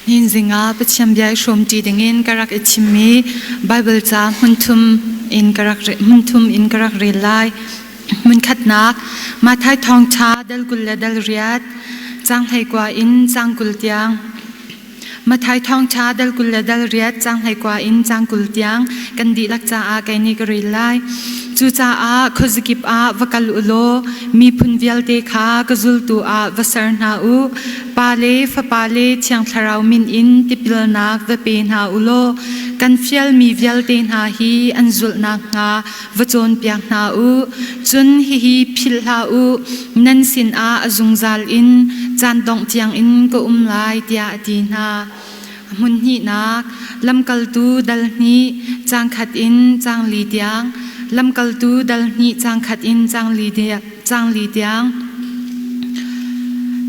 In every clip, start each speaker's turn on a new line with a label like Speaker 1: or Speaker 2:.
Speaker 1: Nihin zingah Pathian bia i hrawmṭi dingin ka rak i thimmi Baibal ca hmunthum in ka rak hmunthum in ka rak rel lai. Hmunkhatnak Matthai thawngṭha dal 20 le dal riat, caang 19 in caang 20 tiang. Matthai thawngṭha dal 20 le dal riat, caang 19 in caang 20 tiang kan dihlak caah kei nih ka rel lai. Cucaah khuazakip ah va kal u law miphun vialte kha ka zultu ah va ser hna u. Pa le Fapa le Thiang Thlarau min in tipilnak va pe hna u law kan fialmi vialte hna hi an zulh nakhnga va cawnpiak hna u. Cun hihi philh hlah u, nan sinah a zungzal in caan dongh tiangin ka um lai, tiah a ti hna. Hmun hnihnak, lamkaltu dal hnih, caang khat in caang li tiang, lamkaltu dal hnih caang khat in caang li tiang.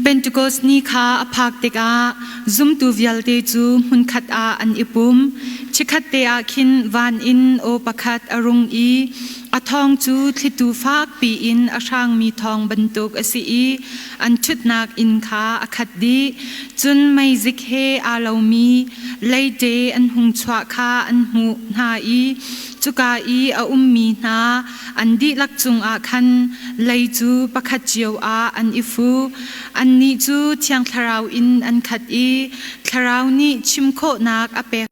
Speaker 1: Pentecost ni kha a phak tikah zumtu vialte cu hmunkhat ah an i pum. Chikkhatte ah khin van in aw pakhat a rung i a thawng cu thlitu fakpi in a hrangmi thawng bantuk a si i an ṭhutnak inn kha a khat dih. Cun meizik he aa lomi leite an hung chuah kha an hmuh hna i cuka i a ummi hna an dihlak cungah khan lei cu pakhat cio ah an i fu. Annih cu Thiang Thlarau in an khat i Thlarau nih chim khawhnak a pek.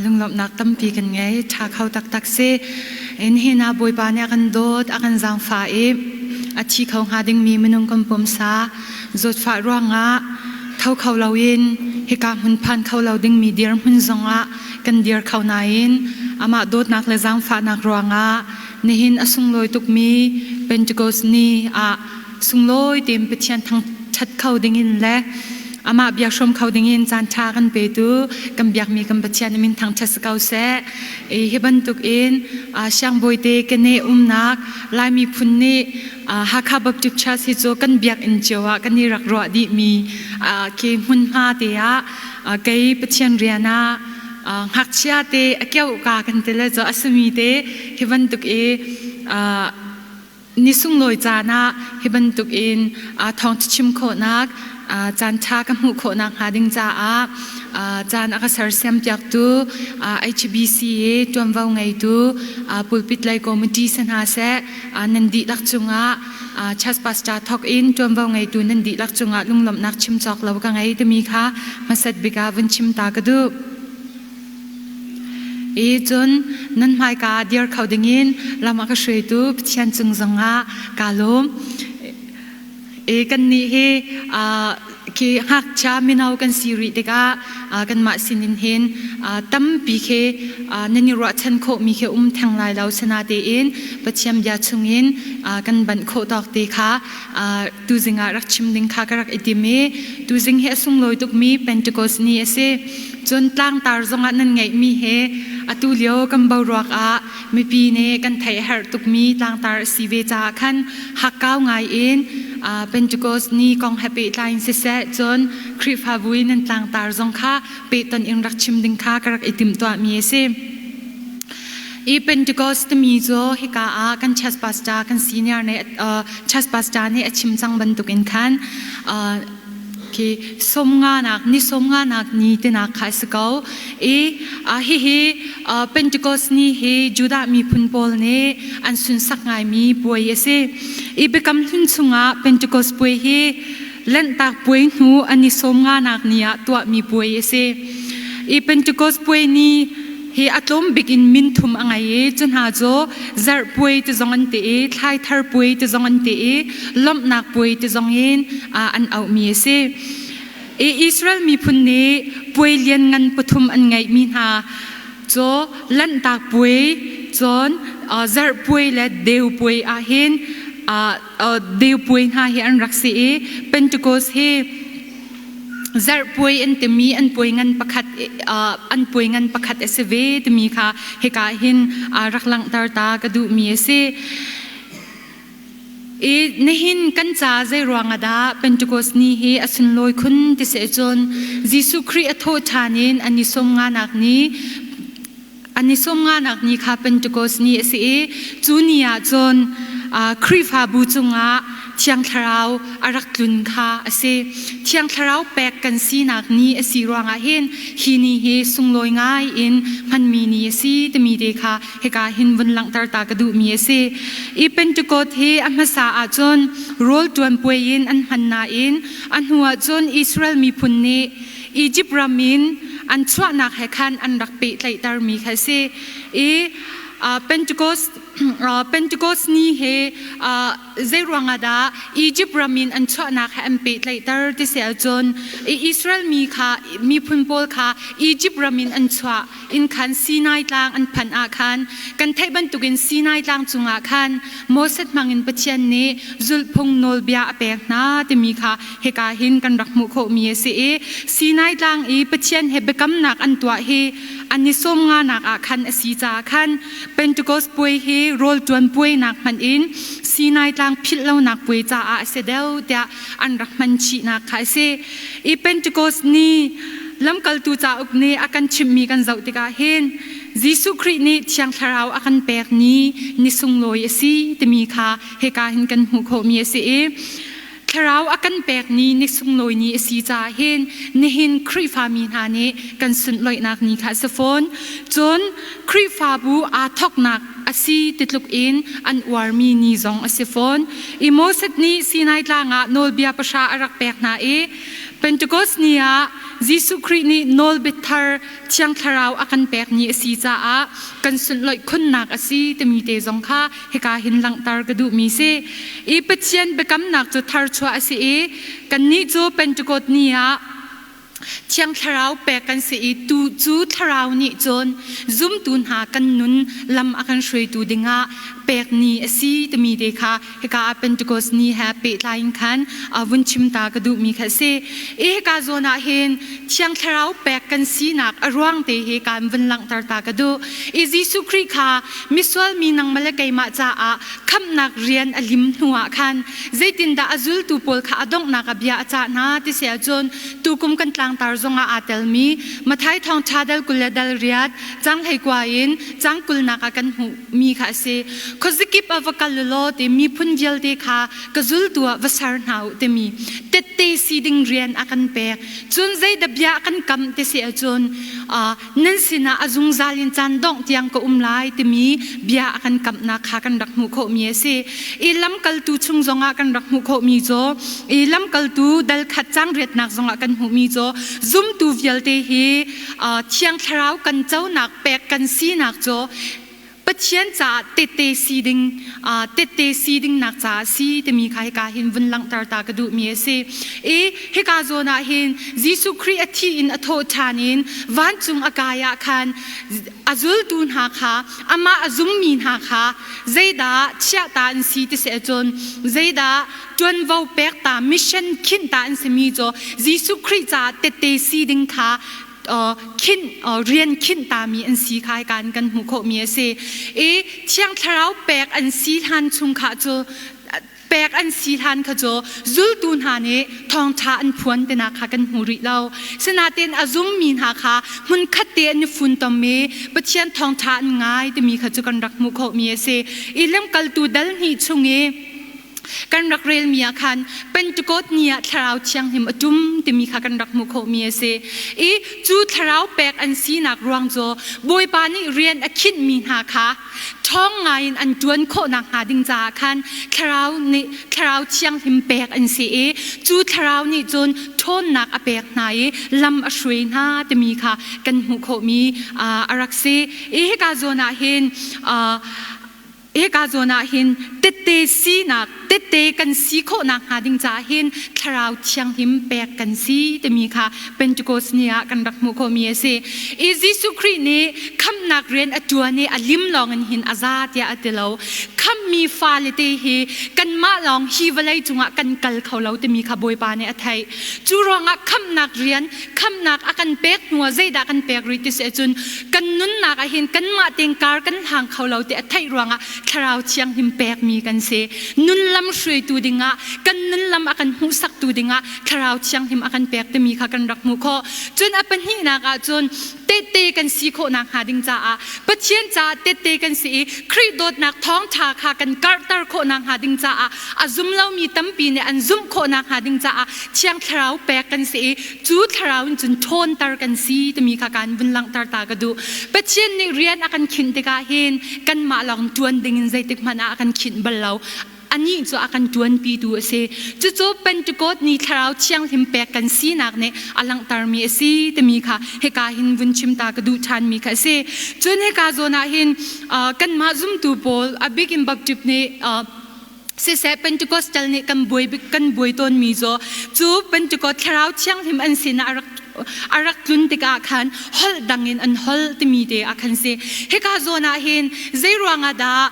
Speaker 1: Lunglawmhnak tampi kan ngei. Ṭha kho taktak si. In hi na Bawipa nih a kan dawt, a kan zaangfah i a thi kho hnga dingmi minung kan pumsa zawtfah ruangah tho kho loin hika hmun phan kho lo dingmi dirhmun zongah kan dir kho nain amah dawtnak le zaangfahnak ruangah nihin a sunglawi tukmi Pentecost ni ah sunglawi tein Pathian thang thangṭhat kho dingin le amah bia hrawm kho dingin caan ṭha kan petu kan biakmi kan Pathian min thangṭhat si ko seh. Hi bantuk in siangbawi te kene umnak Lai miphun nih Hakha Baptist Church hi cu kan biakinn cio ah kan i rak ruah dihmi khi hmunhma te ah kei Pathian rian ah ngakchia te a keuh ka kan ti le cu a simi te hi bantuk i ni sunglawi caan ah hi bantuk in thawngṭha chim khawhnak caan ṭha ka hmuh khawhnak hnga ding caah caan a ka sersiam piaktu HBC i ṭuanvo ngeitu pulpit lei committee si hna seh nan dihlak cungah church pastor thawk in ṭuanvo ngeitu nan dihlak cungah lunglawmhnak chim cawk lo ka ngei timi kha hmasat bik ah vun chim ta ka duh. I cun nan hmaika ah dir kho dingin lam a ka hruaitu Pathian cung zongah kaa lawm. I kannih hi khi ngakchia mino kan si rih tikah kanmah sinin hin tampi khi nan i ruahchan khawhmi khi um theng lai lo sinatein Pathian bia chungin kan banh khawh tawk te kha tuzing ah rak chim ding kha ka rak i tim i tuzing hi a sunglawi tukmi Pentecost ni a si. Cun tlangtar zongah nan ngeihmi he atu lio kan boruak ah mipi nih kan theih herh tukmi tlangtar a si ve caah khan hakkau ngai in Pentecost ni kong he pehtlai in siseh cun Khrihfabu in nan tlangtar zong kha pehton in rak chim ding kha ka rak i timhtuahmi a si. I Pentecost timi cu hika ah kan church pastor kan senior nih church pastor nih a chim cang bantukin khan khi sawmnganak ni sawmnganak ni tinak kha a si ko i hihi Pentecost ni hi Judah miphun pawl nih an sunsak ngaimi puai a si i Biakam Hlun chungah Pentecost puai hi Lanhtak puai hnu an i sawmnganak ni ah tuahmi puai a si i Pentecost puai ni hi a tlawm bik in min thum a ngei i cu hna cu zarh puai ti zong an ti i thlai thar puai ti zong an ti i lawmhnak puai ti zong in an auhmi a si. I Israel miphun nih puai lianngan pathum an ngeihmi hna cu Lanhtak puai, cun zarh puai le deu puai ah hin deu puai hna hi an rak si i Pentecost hi zarhpuai an timi an puai ngan pakhat an puai ngan pakhat a si ve timi kha hika hin rak langhter ta ka duhmi a si. I nihin kan ca zei ruang ah dah Pentecost ni hi a sunlawi khun ti si cun Jesuh Khrih a thawh ṭhan in an i sawm nganak ni An i sawm nganak ni kha Pentecost ni a si i cu ni ah cun Khrihfabu cungah Thiang Thlarau a rak tlun kha a si. Thiang Thlarau pek kan sinak ni a si ruangah hin hi ni hi sunglawi ngai in hmanmi ni a si timi te kha hika hin vun langhter ta ka duhmi a si. I Pentecost hi a hmasa ahcun rawl ṭuan puai in an hman nain a hnu ahcun Israel miphun nih Egypt ram in an chuahnak he khan an rak pehtlaihtermi kha a si i Pentecost Pentecost ni he zei ruangah dah Egypt ram in an chuahnak he an pehtlaihter ti si ahcun Israel mi kha miphun pawl kha Egypt ram in an chuah in khan Sinai tlang an phanh ah khan kan theih bantukin Sinai tlang cungah khan Moses hmangin Pathian nih zulhphung nawlbia a pek hna timi kha hika hin kan rak hmuh khawhmi a si i Sinai tlang i Pathian he biakamnak an tuah hi an i sawm nganak ah khan a si caah khan Pentecost puai hi rawl ṭuan puainak hmanh in Sinai tlang philh lonak puai caah a si deuh tiah an rak hman chihnak kha a si. I Pentecost ni lamkaltu cauk nih a kan chimhmi kan zoh tikah hin Jesuh Khrih nih Thiang Thlarau a kan pek ni ni sunglawi a si timi kha hika hin kan hmuh khawhmi a si i Thlarau a kan pek ni ni sunglawi ni a si caah hin nihin Khrihfa mi hna nih kan sunhlawihnak ni kha a si fawn. Cun Khrihfabu aa thawknak a si ti tluk in an uarmi ni zong a si fawn. I Moses nih Sinai tlang ah nawlbia pahra a rak pek hna i Pentecost ni ah Jesuh Khrih nih nawlbia thar Thiang Thlarau a kan pek ni a si caah kan sunhlawih khunnak a si timi te zong kha hika hin langhter ka duhmi si. I Pathian biakamnak cu tharchuah a si i kannih cu Pentecost ni ah Thiang Thlarau pek kan si i tu cu Thlarau nih cun zumtu hna kan nun lam a kan hruaitu dingah pek ni a si timi te kha hika ah Pentecost ni he pehtlai in khan vun chim ta ka duhmi kha a si. I hika zawn ah hin Thiang Thlarau pek kan sinak a ruang te hi kaan vun langhter ta ka duh. I Jesuh Khrih kha misual mi nangmah le keimah caah khamhnak rian a lim hnu ah khan zeitindah a zultu pawl kha a donghnak ah bia a cah hna ti si ahcun tukum kan tlangtar zongah aa telmi Matthai thawngṭha dal 20 le dal riat cang 19 in cang kulnak ah kan hmuhmi kha a si. Khuazakip ah va kal u law ti miphun vialte kha ka zultu ah va ser hna u timi tette si ding rian a kan pek. Cun zeidah bia a kan kam ti si ahcun nan sinah a zungzal in caan dongh tiang ka um lai timi bia a kan kamhnak kha kan rak hmuh khawhmi a si. I lamkaltu chung zongah kan rak hmuh khawhmi cu i lamkaltu dal khat cang riatnak zongah kan hmuhmi cu zumtu vialte hi Thiang Thlarau kan conak pek kan sinak cu Pathian caah tette si ding tette si dingnak caah si timi kha hika hin vun langhter ta ka duhmi a si. I hika zawn ah hin Jesuh Khrih a thih in a thawh ṭhan in vancung a kai ah khan a zultu hna kha amah a zummi hna kha zeidah chiahta an si ti si ahcun zeidah ṭuanvo pek ta mission khinh ta an simi cu Jesuh Khrih caah tette si ding kha khinh rian khinh tami an si kha kan kan hmuh khawhmi a si. I Thiang Thlarau pek an si hlan chung kha cu pek an si hlan kha cu zultu hna nih thawngṭha an phuan tinak kha kan hmu rih lo. Sinain a zummi hna kha hmunkhat te an i funtom i Pathian thawngṭha an ngai timi kha cu kan rak hmuh khawhmi a si. I lamkaltu dal hnih chung i kan rak relmi ah khan Pentecost ni ah Thlarau Thianghlim a ṭum timi kha kan rak hmuh khawhmi a si. I cu Thlarau pek an sinak ruang cu Bawipa nih rian a khinhmi hna kha ṭhawng ngaiin an ṭuan khawhnak hnga ding caah khan Thlarau nih Thlarau Thianghlim pek an si i cu Thlarau nih cun ṭhawnnak a pek hna i lam a hruai hna timi kha kan hmuh khawhmi a rak si. I hika zawn ah hin Hika zawn ah hin tette sinak, tette kan si khawhnak hnga ding caah hin Thlarau Thianghlim pek kan si timi kha Pentecost ni ah kan rak hmuh khawhmi a si. I Jesuh Khrih nih khamhnak rian a ṭuan i a lim lawng in hin a za tiah a ti lo. Khamhmi fale te hi kanmah lawng hi vawlei cungah kan kal kho lo timi kha Bawipa nih a theih. Cu ruangah khamhnak rian, khamhnak a kan pek hnuah zeidah kan pek rih ti si ahcun kan nunnak ah hin kanmah tein kar kan hlang kho lo ti a theih ruangah thlarau thianghlim pekmi kan si. Nunlam hruaitu dingah, kan nunlam a kan hmuhsaktu dingah thlarau thianghlim a kan pek timi kha kan rak hmuh khawh. Cun a pahnihnak ah cun tehte kan si khawh nakhnga ding caah Pathian caah tehte kan si i Khrih dawtnak thawngṭha kha kan karhter khawh nakhnga ding caah a zum lomi tampi nih an zumh khawh nakhnga ding caah Thiang Thlarau pek kan si i cu thlarau in cun ṭhawnter kan si timi kha kaan vun langhter ta ka duh. Pathian nih rian a kan khinh tikah hin kanmah lawng ṭuan dingin zeitik hmanh ah a kan khinh bal lo. Anih cu a kan ṭuanpitu a si. Cucu Pentecost ni thlarau thianghlim pek kan sinak nih a langhtermi a si timi kha hika hin vun chim ta ka duh ṭhanmi kha a si. Cun hika zawn ah hin kanmah zumtu pawl a bik in Baptist nih siseh Pentecostal nih kan buai kan buai tawnmi cu cu Pentecost thlarau thianghlim an sinah a rak a rak tlun tikah khan holh dang in an holh timi te ah khan si. Hika zawn ah hin zei ruangah dah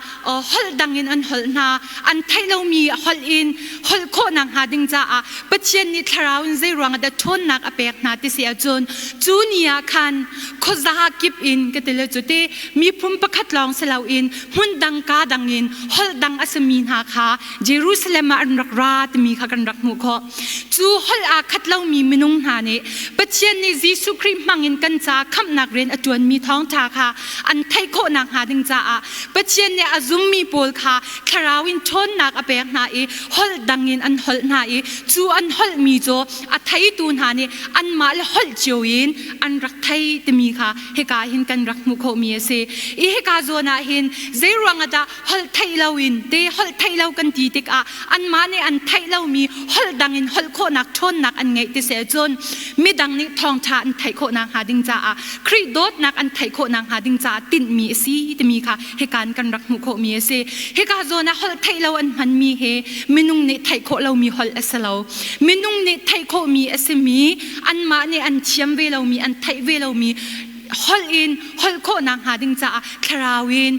Speaker 1: holh dang in an holh hna an theih lomi holh in holh khawhnak hnga ding caah Pathian nih thlarau in zei ruangah dah ṭhawnnak a pek hna ti si ahcun cu ni ah khan khuaza kip in ka ti le cu ti miphun pakhat lawng si loin hmun dang ka dang in holh dang a simi hna kha Jerusalem ah an rak ra timi kha kan rak hmuh khawh. Cu holh aa khat lomi minung hna nih Pathian nih Jesuh Khrih hmangin kan ca khamhnak rian a ṭuanmi thawngṭha kha an theih khawh nakhnga ding caah Pathian nih a zummi pawl kha thlarau in ṭhawnnak a pek hna i holh dang in an holh hna i cu an holhmi cu a theitu hna nih anmah le holh cio in an rak thei timi kha hika hin kan rak hmuh khawhmi a si. I hika zawn ah hin zei ruangah dah holh theih loin te holh theih lo kan ti tikah anmah nih an theih lomi holh dang in holh khawhnak ṭhawnnak an ngeih ti si ahcun midang nih thawngṭha an theih khawh nakhnga ding caah Khrih dawtnak an theih khawh nakhnga ding caah tinhmi a si timi kha hikan kan rak hmuh khawhmi a si. Hika zawn ah holh theih lo an hmanmi hi minung nih theih khawh lomi holh a si lo. Minung nih theih khawhmi a simi anmah nih an thiam ve lomi an theih ve lomi. holh in holh khawhnak hnga ding caah thlarau in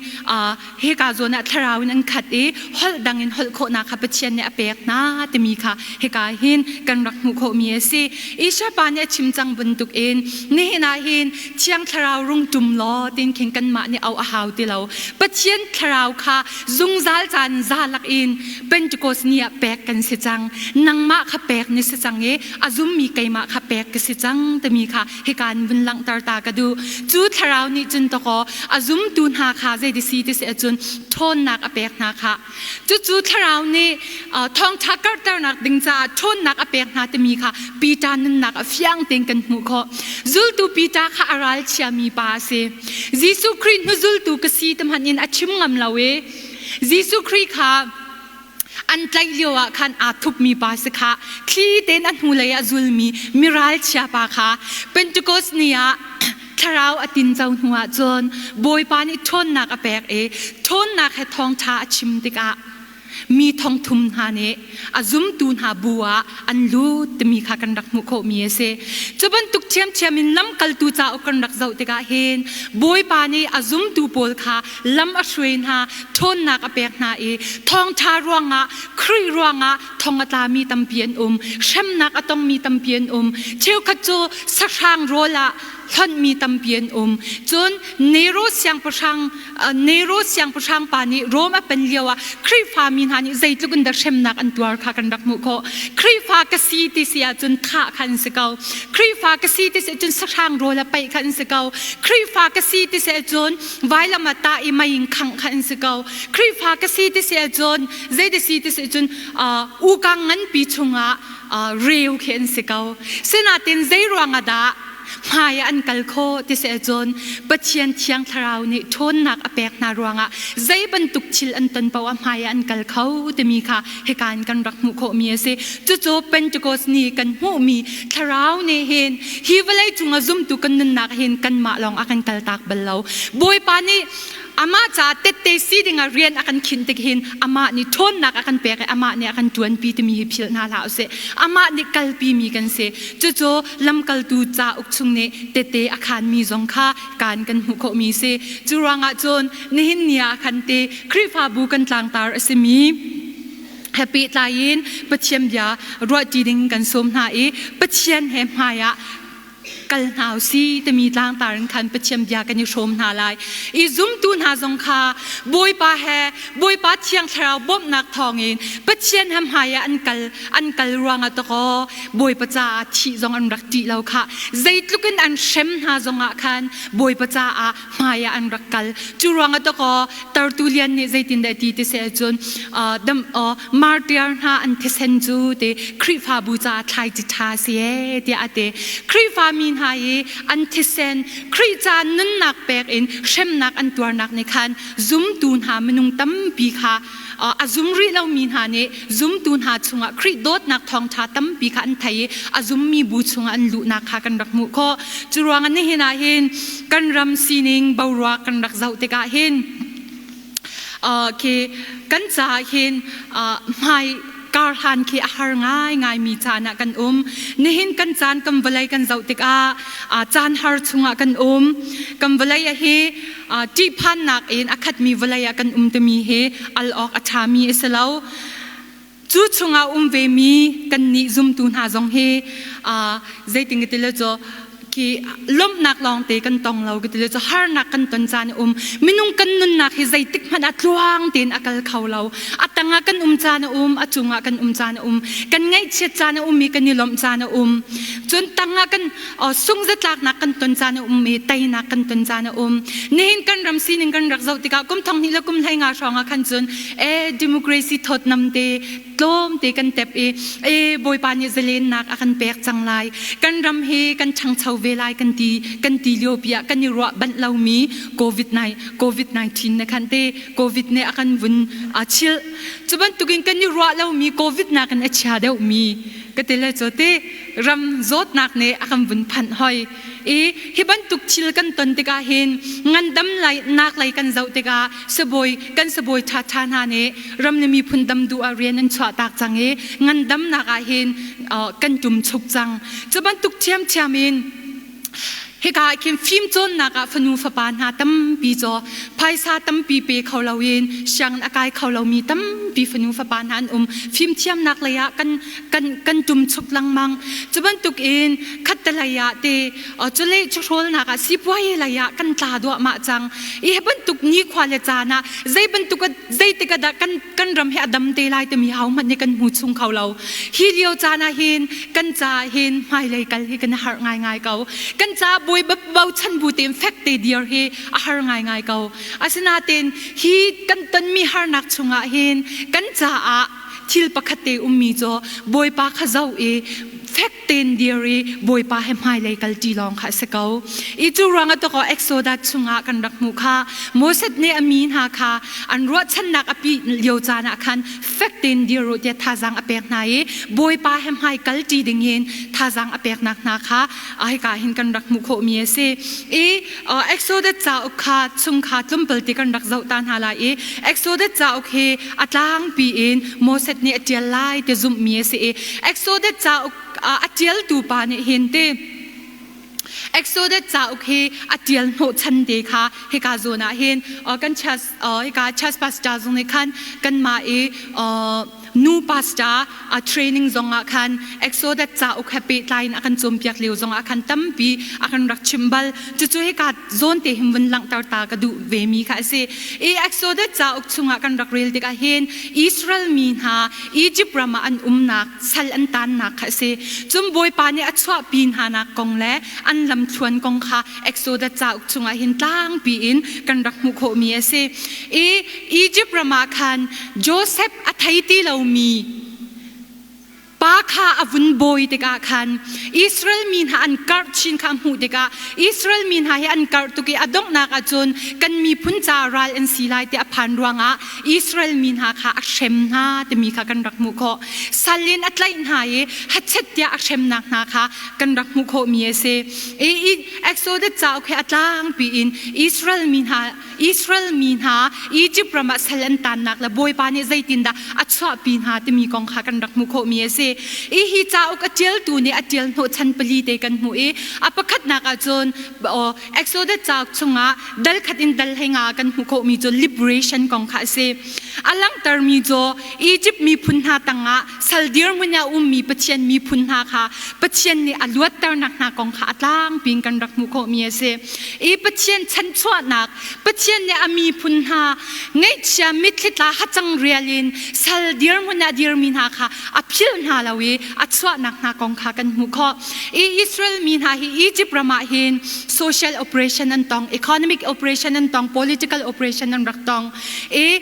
Speaker 1: hika zawn ah thlarau in an khat i holh dang in holh khawhnak kha Pathian nih a pek hna timi kha hika hin kan rak hmuh khawhmi a si. Isha pa nih a chim cang bantuk in nihin ah hin Thiang Thlarau rung ṭum law tin khin kanmah nih auh a hau ti lo. Pathian Thlarau kha zungzal caan za lak in Pentecost ni ah pek kan si cang. Nangmah kha pek ni si cang i a zummi keimah kha pek ka si cang timi kha hika in vun langhter ta ka duh. Cu Thlarau nih cun takaw a zumtu hna kha zeiti si ti si ahcun ṭhawnnak a pek hna kha. Cucu Thlarau nih thawngṭha karhternak ding caah ṭhawnnak a pek hna timi kha Peter nunnak a fiang tein kan hmuh khawh. Zultu Peter kha a ralchiami pa a si. Jesuh Khrih hnuzultu ka si ti hmanh in a chim ngam lo i Jesuh Khrih kha an tlaih lio ah khan aa thupmi pa si kha thli tein a hnulei ah zulmi miralchia pa kha Pentecost ni ah thlarau a tinco hnu ah cun Bawipa nih ṭhawnnak a pek i ṭhawnnak he thawngṭha a chim tikah mi thongthum hna nih a zumtu hna bu ah an lut timi kha kan rak hmuh khawhmi a si. Cu bantuk ṭhiamṭhiam in lamkaltu cauk kan rak zoh tikah hin Bawipa nih a zumtu pawl kha lam a hruai hna, ṭhawnnak a pek hna i thawngṭha ruangah Khrih ruangah thong a tlami tampi an um, hremnak a tongmi tampi an um. Cheukhat cu sahrang rawl ah hlonhmi tampi an um. Cun Nero siangpahrang Nero siangpahrang pa nih Rom a pen lio ah Khrihfa mi hna nih zeitluk in dah hremnak an tuar kha kan rak hmuh khawh. Khrihfa ka si ti si ahcun thah kha an si ko. Khrihfa ka si ti si ahcun sahrang rawl a paih kha an si ko. Khrihfa ka si ti si ahcun vailam ah tah i mei in khangh kha an si ko. Khrihfa ka si ti si ahcun zeiti si ti si ahcun ukang nganpi chungah reu khi an si ko. Sinain zei ruang ah dah hmai ah an kal khawh ti si ahcun Pathian Thiang Thlarau nih ṭhawnnak a pek hna ruangah zei bantuk thil an ton paoh ah hmai ah an kal kho timi kha hika in kan rak hmuh khawhmi a si. Cucu Pentecost ni kan hmuhmi Thlarau nih hin hi vawlei cung ah zumtu kan nunnak hin kanmah lawng a kan kaltak bal lo. Bawipa nih amah caah tette si dingah rian a kan khinh tik hin amah nih ṭhawnnak a kan pek i amah nih a kan ṭuanpi timi hi philh hna hlah usih. Amah nih kalpi mi kan si. Cucu lamkaltu cauk chung nih tette a khaanmi zong kha kan kan hmuh khawhmi si. Cu ruangah cun nihin ni ah khan te Khrihfabu kan tlangtar a simi he pehtlai in Pathian bia ruahṭi ding kan sawm hna i Pathian he hmai ah kal hna usi timi tlangtar in khan Pathian bia kan i hrawm hna lai. I zumtu hna zong kha Bawipa he Bawipa Thiang Thlarau bawmhnak thawngin Pathian he hmai ah an kal an kal ruangah takaw Bawipa caah thih zong an rak ṭih lo khah. Zeitluk in an hrem hna zongah khan Bawipa caah hmai ah an rak kal. Cu ruangah takaw Tertullian nih zeitindah ti ti seh cun dam martyr hna an thisen cu te Khrihfabu caah thlaici ṭha si ee tiah a ti. Khrihfa mi hna i an thisen Khrih ca nunnak pek in hremnak an tuarnak nih khan zumtu hna minung tampi kha a zum rih lomi hna nih zumtu hna chungah Khrih dawtnak thawngṭha tampi kha an thei i a zummi bu chungah an luhnak kha kan rak hmuh khawh. Cu ruangah nihin ah hin kan ram sining boruak kan rak zoh tikah hin khi kan caah hin hmai karhlan khi a har ngaingai mi caan ah kan um. Nihin kan caan kan vawlei kan zoh tikah caan har chungah kan um. Kan vawlei hi ṭihphannak in a khatmi vawlei ah kan um timi hi al awk a ṭhami a si lo. Cu chungah um vemi kannih zumtu hna zong hi zeitin ka ti le cu khi lawmhnak lawngte kan tong lo ka ti le cu harnak kan ton caan a um. Minung kan nunnak hi zeitik hmanh ah tluang tein a kal kho lo. A tangah kan um caan a um, a cungah kan um caan a um. Kan ngaihchiat caan a um i kan i lawmh caan a um. Cun tangah kan sungzatlaknak kan ton caan a um i teinak kan ton caan a um. Nihin kan ram sining kan rak zoh tikah kum thong hnih le kum hlei nga hrawng ah khan cun e democracy thawtnam te tlawm te kan tep i e Bawipa nih zalennak a kan pek cang lai kan ram hi kan ṭhangcho ve lai kan ti kan ti lio pi ah kan i ruah banh lomi covid covid 19 na khan te covid nih a kan vun a chilh cu bantukin kan i ruah lomi covid nakin a chia deuhmi ka ti le cu te ram zawtnak nih a kan vun phanh hoi i hi bantuk thil kan ton tikah hin ngandam lai nak lei kan zoh tikah sabawi kan sabawi ṭhaṭha hna nih ram le miphun dam duh ah rian an chuah tak cang i ngandamnak ah hin kan ṭum chuk cang cu bantuk ṭhiamṭhiam in. Hika ah khin fimcawnnak ah fanu fapa hna tampi caw phaisa tampi pe kho loin sianginn a kai kho lomi tampi fanu fapa hna an um. Fimthiamnak lei ah kan kan kan ṭumchuk lengmang. Cu bantuk in khattelei ah te cule chawhrawlnak ah sipuai lei ah kan tla duahmah cang. Hi bantuk nikhua le caan ah zei bantuk zeitik ah dah kan kan ram hi a dam te lai timi hohmanh nih kan hmu chung kho lo. Hi lio caan ah hin kan ca hin hmailei kal hi kan i harh ngaingai ko. Kan ca bawi bochan bu tein fek te dir hi a har ngaingai ko. Asinain hi kan tonmi harnak chungah hin kan caah thil pakhat te ummi cu Bawipa kha zoh i fek tein dir i Bawipa he hmailei kal ṭi lawng kha a si ko. I cu ruangah tawkaw Exodus chungah kan rak hmuh kha Moses nih a mi hna kha an ruahchannak a pih lio caan ah khan fek tein dir u tiah thazaang a pek hna i Bawipa he hmai kal ṭi dingin thazaang a peknak hna kha hika hin kan rak hmuh khawhmi a si. I Exodus cauk kha chung kha tlawmpal te kan rak zoh ta hna lai i Exodus cauk hi a tlangpi in Moses nih a ṭial lai ti zumhmi a si i Exodus cauk a ṭialtu pa nih hin ti Exodus cauk hi a ṭial hnawhchan te kha hika zawn ah hin kan church hika church pastor zong nih khan kanmah i nu pastor a training zong ah khan Exodus cauk he pehtlai in a kan cawnpiak lio zong ah khan tampi a kan rak chim bal. Cucu hika zawn te hin vun langhter ta ka duh ve mi kha a si. I Exodus cauk chungah kan rak rel tikah hin Israel mi hna Egypt ram ah an umnak sal an tannak kha a si. Cun Bawipa nih a chuahpi hna nak kong le an lamthluan kong kha Exodus cauk chungah hin tlangpi in kan rak hmuh khawhmi a si. I Egypt ram ah khan Joseph a thei ti lomi pa kha a vun bawi tikah khan Israel mi hna an karh chin kha a hmuh tikah Israel mi hna hi an karh tuk i a donghnak ahcun kan miphun ca ral an si lai ti a phan ruangah Israel mi hna kha a hrem hna timi kha kan rak hmuh khawh. Sal in a tlaih hna i hachet tiah a hremnak hna kha kan rak hmuh khawhmi a si. I Exodus cauk hi a tlangpi in Israel mi hna Israel mi hna Egypt ram ah sal an tannak le Bawipa nih zeitindah a chuahpi hna timi kong kha kan rak hmuh khawhmi a si. I hi cauk a ṭialtu nih a ṭial hnawhchan pali te kan hmuh i a pakhatnak ahcun Exodus cauk chungah dal khat in dal hlei nga kan hmuh khawhmi cu liberation kong kha a si. A langhtermi cu Egypt miphun hna tangah sal dirhmun ah ummi Pathian miphun hna kha Pathian nih a luatternak hna kong kha a tlangpi in kan rak hmuh khawhmi a si. I Pathian chanchuahnak, Pathian nih a miphun hna ngaihchia mitthli tla hacang rial in sal dirhmun ah dirmi hna kha a philh hna lo i a chuahnak hna kong kha kan hmuh khawh. I Israel mi hna hi Egypt ram ah hin social operation an tong, economic operation an tong, political operation an rak tong. I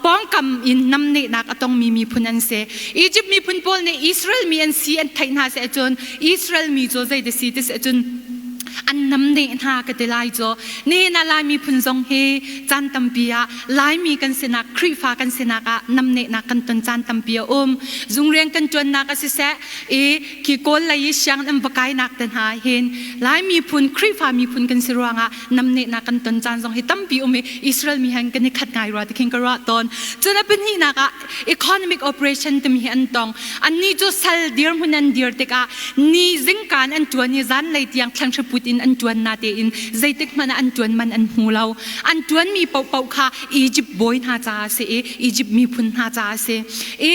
Speaker 1: pawngkam in namnehnak a tongmi miphun an si. Egypt miphun pawl nih Israel mi an si an theih hna seh cun Israel mi cu zei si ti seh cun an namneh hna ka ti lai cu nihin ah Lai miphun zong hi caan tampi ah Laimi kan sinak Khrihfa kan sinak ah namnehnak kan ton caan tampi a um zungrian kan ṭuannak a siseh i khi Kawl lei i sianginn an va kainak te hna hin Lai miphun Khrihfa miphun kan si ruangah namnehnak kan ton caan zong hi tampi um i Israel mi han kan i khat ngai rua ti khin ka ruah tawn cun a pahnihnak ah economic operation timi hi an tong annih cu sal dirhmun an dir tikah ni zingkaan an ṭuan i zanlei tiang thlanhriput in an ṭuan na tein zeitik hmanh ah an ṭuan man an hmu lo an ṭuanmi paohpaoh kha Egypt bawi hna caah a si i Egypt miphun hna caah a si i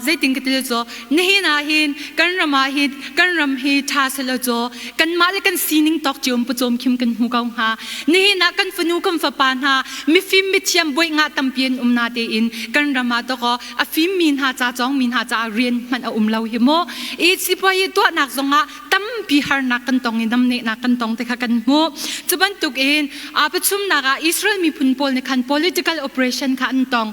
Speaker 1: zeitin ka ti cu nihin ah hin kan ram ah hin kan ram hi ṭha selaw cu kanmah le kan sining tawk cio in pawcawm khim kan hmu ko hnga nihin ah kan fanu kan fapa hna mifim mithiam bawi ngah tampi an um na tein kan ram ah tawkaw a fimmi hna ca cawngmi hna caah rian hmanh a um lo hi mu i sipuai tuahnak zongah tampi harnak kan tong i namnehnak kan tong te kha kan hmuh cu bantuk in a pachumnak ah Israel miphun pawl nih khan political operation kha an tong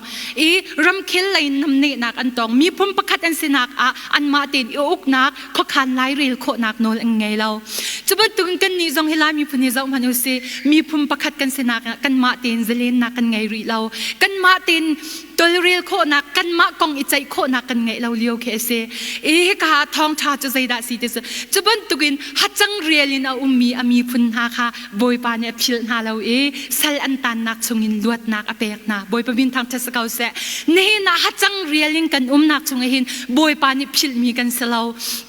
Speaker 1: i ramkhel lei namnehnak an tong miphun pakhat an sinak ah anmah tein i uknak khuakhan lairel khawhnak nawl an ngei lo. Cu bantukin kannih zong hi Lai miphun hi zoh hmanh u sih, miphun pakhat kan sinak ah kanmah tein zalennak kan ngei rih lo. Kanmah tein tolrel khawhnak, kanmah kong i ceih khawhnak kan ngeih lo lio khi a si. I hika ah thawngṭha cu zeidah si ti cu, cu bantukin hacang rial in a ummi a miphun hna kha Bawipa nih a philh hna lo i sal an tannak chungin luatnak a pek hna. Bawipa min thangṭhat si ko seh. Nihin ah hacang rial in kan umnak chungah hin Bawipa nih philhmi kan si lo.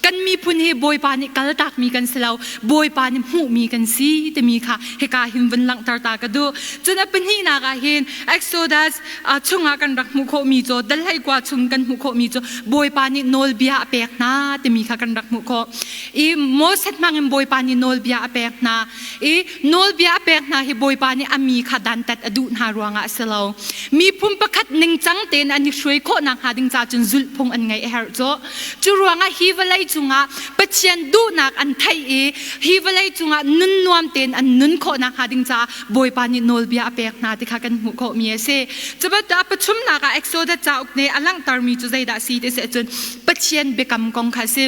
Speaker 1: Kan miphun hi Bawipa nih kaltakmi kan si lo. Bawipa nih hmuhmi kan si timi kha hika hin vun langhter ta ka duh. Cun a pahnihnak ah hin Exodus chungah kan rak hmuh khawhmi cu dal hlei kua chung kan hmuh khawhmi cu Bawipa nih nawlbia a pek hna timi kha kan rak hmuh khawh. I Moses hmangin Bawipa nih nawlbia a pek hna. I nawlbia a pek hna hi Bawipa nih a mi kha dantat a duh hna ruangah a si lo. Miphun pakhat ningcang tein an i hruai khawh nakhnga ding ca cun zulhphung an ngeih a herh cu. Cu ruangah hi vawlei cungah Pathian duhnak an theih i hi vawlei cungah nun nuam tein an nun khawh nakhnga ding caah Bawipa nih nawlbia a pek hna ti kha kan hmuh khawhmi a si. Cu bantuk a pathumnak ah Exodus cauk nih a langhtermi cu zeidah a si ti si ahcun Pathian biakam kong kha a si.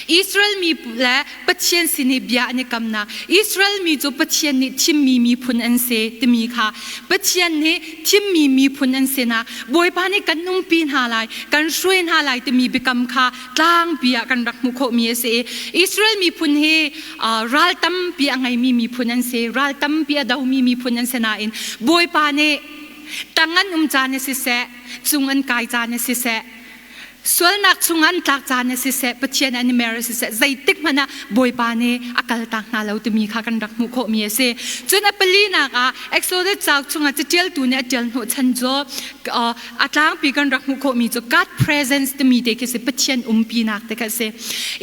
Speaker 1: Israel mi le Pathian sin i bia an i kamnak Israel mi cu Pathian nih thimmi miphun an si timi kha Pathian nih thimmi miphun an sinak Bawipa nih kan umpi hna lai kan hruai hna lai timi biakam kha tlangpi ah kan rak hmuh khawhmi a si i Israel miphun hi ral tampi a ngeimi miphun an si ral tampi a domi miphun an si nain Bawipa nih tang an um caan siseh cung an kai caan siseh Sualnak chungah an tlak caan ah siseh, Pathian an i mer ah siseh, zeitik hmanh ah Bawipa nih a kaltak hna lo timi kha kan rak hmuh khawhmi a si. Cun a palinak ah Exodus cauk chungah caṭialtu nih a ṭial hnawhchan cu a tlangpi kan rak hmuh khawhmi cu God presence timi te khi si, Pathian umpinak te kha a si.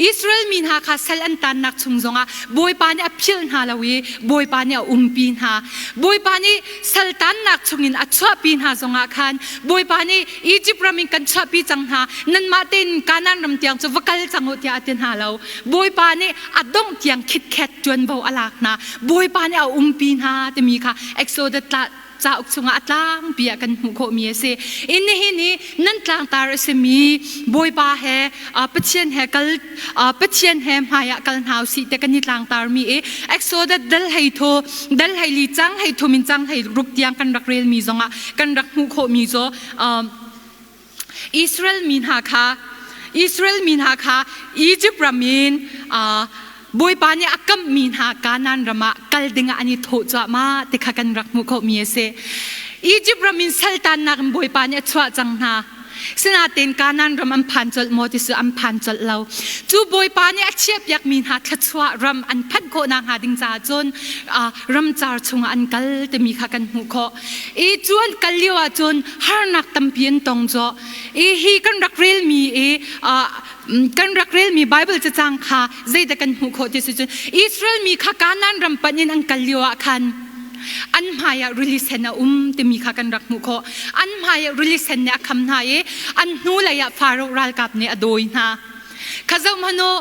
Speaker 1: Israel mi hna kha sal an tannak chung zongah Bawipa nih a philh hna lo i Bawipa nih a umpi hna. Bawipa nih saltannak chungin a chuahpi hna zongah khan Bawipa nih Egypt ram in kan chuahpi cang hna nanmah tein Kanaan ram tiang cu va kal cang u tiah a ti hna lo. Bawipa nih a dongh tiang khitkhet ṭuanvo a lak hna. Bawipa nih a umpi hna timi kha Exodus cauk chungah a tlangpi ah kan hmuh khawhmi a si. In nihin i nan tlangtar a simi Bawipa he Pathian he kal Pathian he hmaiah kal hna usih te kan i tlangtarmi i Exodus dal hei tho dal hei li cang hei thum in cang hei ruk tiang kan rak relmi zongah kan rak hmuh khawhmi cu Israel mi hna kha Israel mi hna kha Egypt ram in Bawipa nih a kamhmi hna Kanaan ram ah kal dingah an i thawh cuahmah ti kha kan rak hmuh khawhmi a si. Egypt ram in saltannak in Bawipa nih a chuah cang hna. Sinain Kanaan ram an phan colh maw ti cu an phan colh lo. Cu Bawipa nih a chiahpiakmi hna thluachuah ram an phanh khawh nakhnga ding caah cun ramcar chungah an kal timi kha kan hmuh khawh. I cu an kal lio ahcun harnak tampi an tong zaw. I hi kan rak relmi i kan rak relmi Bible cacang kha zeidah kan hmuh khawh ti si cun Israel mi kha Kanaan ram panh in an kal lio ah khan an hmaiah rili sen a um timi kha kan rak hmuh khawh. An hmaiah rili sen nih a kham hna i an hnulei ah Faro ralkap nih a dawi hna. Kha zoh hmanh u,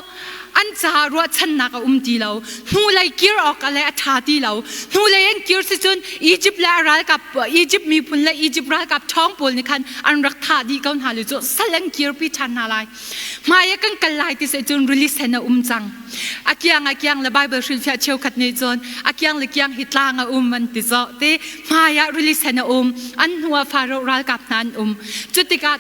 Speaker 1: an caah ruahchannak a um ti lo. Hnulei kir awk le a ṭha ti lo. Hnulei an kir si cun Egypt le a ralkap Egypt miphun le Egypt ralkap ṭhawng pawl nih khan an rak thah dih ko hna lu cu sal an kirpi ṭhan hna lai. Hmai ah kan kal lai ti si cun rili sen a um cang. A kiang a kiang le Bible hrilhfiah cheukhat nih cun a kiang le kiang hi tlang a um an ti zawh te hmai ah rili sen a um an hnu ah Faro ralkap hna an um cu tikah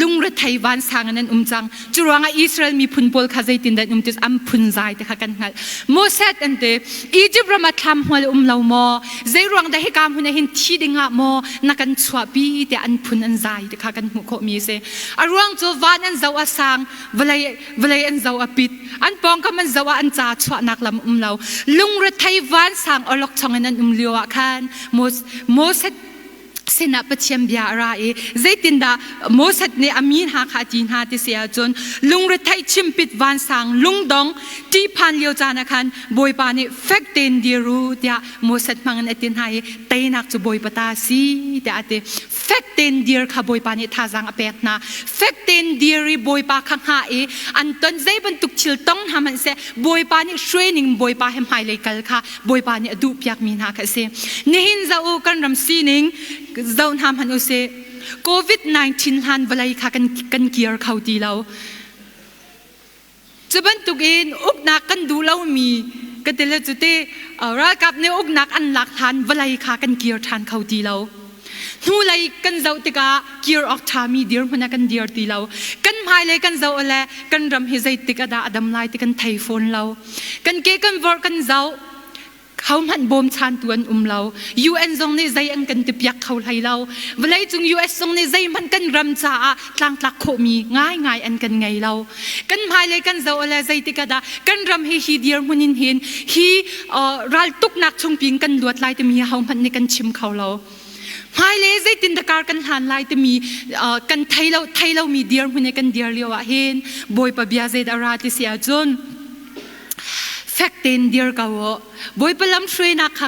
Speaker 1: lungrethei vansang in an um cang cu ruangah Israel miphun pawl kha zeitindah an um ti an phunzai ti kha kan hngalh Moses an ti Egypt ram ah thlam hmual um lo maw zei ruang dah hika hmun ah hin thi ding ah maw na kan chuahpi tiah an phun an zai ti kha kan hmuh khawhmi a si a ruang cu van an zoh a sang vawlei vawlei an zoh a pit an pawngkam an zoh ah an ca chuahnak lam um lo lungrethei vansang awlokchong in an um lio ah khan Moses sinah Pathian bia a ra i zeitindah Moses nih a mi hna kha a ti hna ti si ahcun lungrethei chimpit vansang lungdong ṭihphan lio caan ah khan Bawipa nih fek tein dir u tiah Moses hmangin a ti hna i teinak cu Bawipa ta a si tiah a ti fek tein dir kha Bawipa nih thazaang a pek hna fek tein dir i Bawipa kha hngah i an ton zei bantuk thil tong hna hmanh seh Bawipa nih hruai ning Bawipa he hmailei kal kha Bawipa nih a duhpiakmi hna kha a si. Nihin zoh u kan ram sining zoh hna hmanh u sih. COVID-19 hlan vawlei kha kan, kan kir kho ti lo. Cu bantukin uknak kan duh lomi ka ti le cu ti ralkap nih uknak an lak hlan vawlei kha kan kir ṭhan kho ti lo. Hnulei kan zoh tikah kir awk ṭhami dirhmun ah kan dir ti lo. Kan hmailei kan zoh le kan ram hi zeitik ah dah a dam lai ti kan thei fawn lo. Kan ke kan vorh kan zoh. Hohmanh bawmchantu an um lo. UN zong nih zei an kan tipiak kho hlei lo. Vawleicung US zong nih zeihmanh kan ram caah tlangtlak khawhmi ngaingai an kan ngei lo. Kan hmailei kan zoh le zeitik ah dah kan ram hi hi dirhmun in hin hi raltuknak chungpi in kan luat lai timi hohmanh nih kan chim kho lo. Hmailei zeitin dah kar kan hlan lai timi kan thei lo thei lomi dirhmun i kan dir lio ah hin Bawipa bia zeidah ra ti si ahcun fek tein dir ko u. Bawipa lam hruainak kha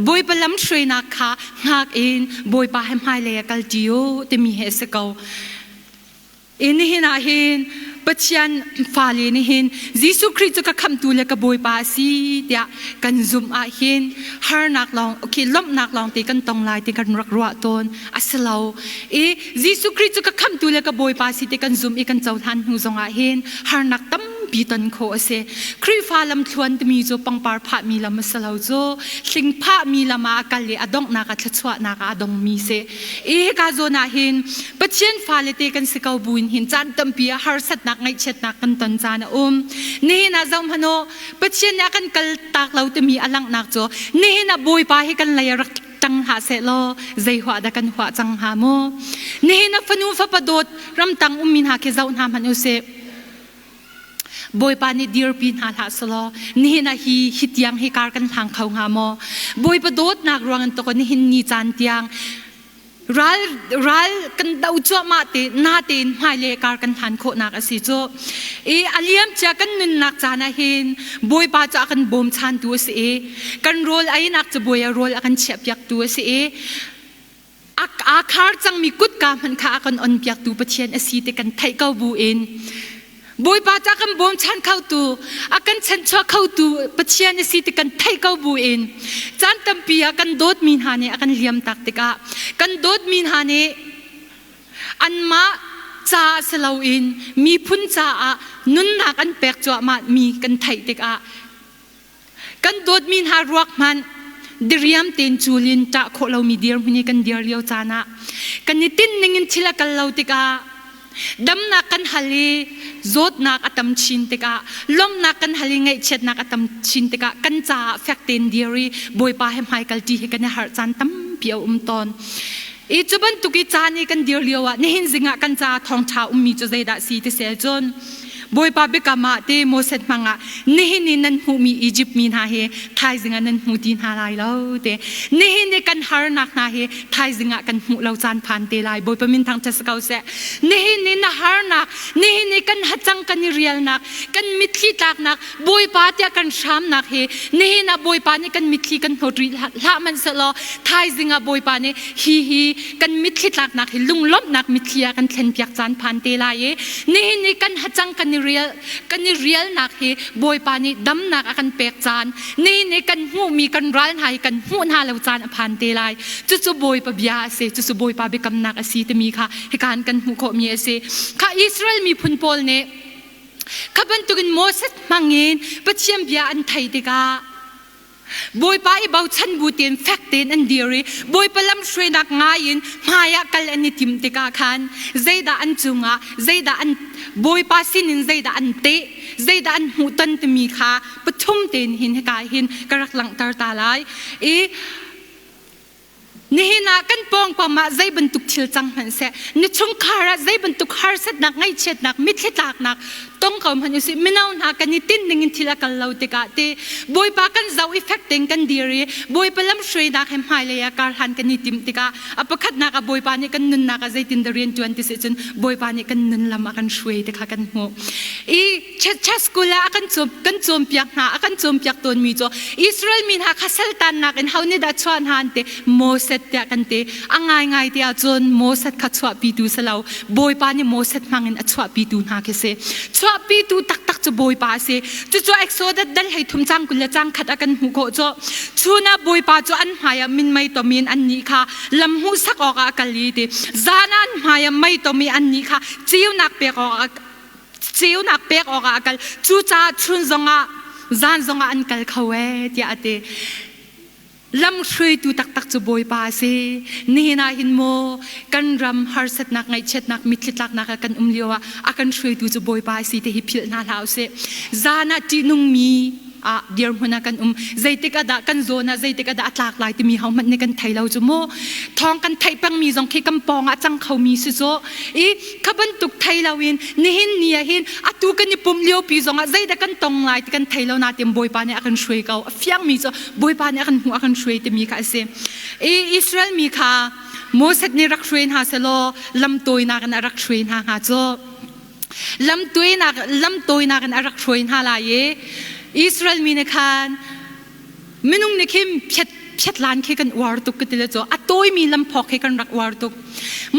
Speaker 1: Bawipa lam hruainak kha hngak in Bawipa he hmailei ah kalṭi u timi hi a si ko. I nihin ah hin Pathian fale nih hin Jesuh Khrih cu ka khamhtu le ka Bawipa a si tiah kan zumh ah hin harnak lawng okay lawmhnak lawng te kan tong lai ti kan rak ruah tawn a si lo. I Jesuh Khrih cu ka khamhtu le ka Bawipa si ti kan zumh i kan cohlan hnu zong ah hin harnak tampi ton khawh a si. Khrihfa lamthluan timi cu pangpar phahmi lam a si lo cu hling phahmi lam ah a kal i a donghnak ah thluachuahnak ah a dongmi si. I hika zawn ah hin Pathian fale te kan si ko buin hin caan tampi ah harsatnak ngaihchiatnak kan ton caan a um. Nihin ah zoh hmanh u, Pathian nih a kan kal tak lo timi a langhnak cu nihin ah Bawipa hi kan lei ah rak ṭang hlah seh law zei huah dah kan huah cang hnga mu. Nihin ah fanu fapa dawt ramtang ummi hna khi zoh hna hmanh usih. Bawipa nih dirpi hna hlah selaw nihin ah hi hi tiang hi kar kan hlang kho hnga maw? Bawipa dawtnak ruang in tuk nihin ni caan tiang ral ral kan do cuahmah te na tein hmailei kar kan hlan khawhnak a si cu. I a liam cia kan nunnak caan ah hin Bawipa cu a kan bawmchantu a si i kan rawl einak cu Bawi a rawl a kan chiahpiaktu a si i aa khar cangmi kutka hmanh kha a kan onpiaktu Pathian a si ti kan theih ko bu in Bawipa cu a kan bawmchan khotu a kan chanchuah khotu Pathian a si ti kan theih ko bu in caan tampi ah kan dawtmi hna nih a kan liam tak tikah kan dawtmi hna nih anmah caah si loin miphun caah nunnak an pek cuahmah mi kan theih tikah Kan dawtmi hna ruak hmanh diriam tein cul in ṭah khawh lomi dirhmun i kan dir lio caan ah kan i tinh ning in thil a kal lo tikah damnak kan hal i zawtnak a tam chin tikah lawmhnak kan hal i ngaihchiatnak a tam chin tikah kan caah fek tein dir i Bawipa he hmaikal ṭi hi kan i harh caan tampi a um tawn. I cu bantuk i caan i kan dir lio ah nihin zing ah kan caah thawngṭha ummi cu zeidah si ti sel cun Bawipa biakam ah te Moses hmang ah nihin i nan hmuhmi Izipt mi hna hi thaizing ah nan hmu ti hna lai lo te nihin i kan harnak hna hi thaizing ah kan hmuh lo caan phan te lai Bawipa min thangṭhat si ko seh nihin i na harnak nihin i kan hacang kan i rialnak kan mitthli tlaknak Bawipa tiah kan hramnak hi nihin ah Bawipa nih kan mitthli kan hnawt rih hlah hmanh sehlaw thaizing ah Bawipa nih hi hi kan mitthli tlaknak hi lunglawmhnak mitthli ah kan thlenpiak caan phan te lai i nihin ni kan hacang kan i rial kan i rialnak hi Bawipa nih damnak a kan pek caan nihin ni kan hmuhmi kan ral hna hi kan hmuh hna lo caan a phan te lai cucu Bawipa bia a si cucu Bawipa biakamnak a si timi kha hika in kan hmuh khawhmi a si kha Israel miphun pawl nih kha bantukin Moses hmangin Pathian bia an thei tikah Bawipa i bochan bu tein fek tein an dir i Bawipa lamhruainak ngai in hmaiah kal an i tim tikah khan zeidah an cungah zeidah an Bawipa sinin zeidah an teh zeidah an hmuhton timi kha pathum tein hin hika hin ka rak langhter ta lai i Nihin ah kan pawngkam ah zei bantuk thil cang hmanh seh, na chungkhar ah zei bantuk harsatnak, ngaihchiatnak, mitthli tlaknak tong ko hmanh usih, mino hna kan i tinh ning in thil a kal lo tikah te Bawipa kan zoh i fek tein kan dir i Bawipa lamhruainak he hmailei ah karhlan kan i timh tikah a pakhatnak ah Bawipa nih kan nunnak ah zeitin dah rian ṭuan ti si cun Bawipa nih kan nun lam a kan hruai ti kha kan hmuh. I church school ah a kan kan cawnpiak hna a kan cawnpiak tawnmi cu Israel mi hna kha saltannak in ho nih dah chuah hna an ti Moses tiah kan ti a ngaingai ti ahcun Moses kha chuahpitu si lo Bawipa nih Moses hmangin a chuahpitu hna khi si chuahpitu taktak cu Bawipa a si cucu Exodus dal hei thum cang 20 le cang khat a kan hmuh khawh cu chun ah Bawipa cu an hmai ah minmei tom in annih kha lam hmuhsak awkah a kal i ti zan ah an hmai ah mei tom i annih kha ceunak pek awkah ceunak pek awkah a kal cucaah chun zongah zan zongah an kal kho ee tiah a ti lamhruaitu taktak cu Bawipa a si nihin ah hin maw kan ram harsatnak ngaihchiatnak mitthli tlaknak ah kan um lio ah a kan hruaitu cu Bawipa a si ti hi philh hna hlah usih zan ah ṭihnungmi. Ah dirhmun ah kan um. Zeitik ah dah kan zawn ah zeitik ah dah a tlak lai timi ho hmanh nih kan thei lo cu mu. Thawng kan theih pengmi zong khi kan pawng ah cang khomi si cu. I kha bantuk thei lo in nihin ni ah hin atu kan i pumh lio pi zong ah zeidah kan tong lai ti kan thei lo na tim Bawipa nih a kan hruai ko. A fiangmi cu Bawipa nih a kan hmuh a kan hruai timi kha a si. I Israel mi kha Moses nih rak hruai hna selaw lam tawinak in a rak hruai hna hnga cu. Lamtawinak in a rak hruai hna lai i Israel mi nih khan minung nih khin phiatlan khi kan uar tuk ka ti le cu a tawimi lamphawk khi kan rak uar tuk.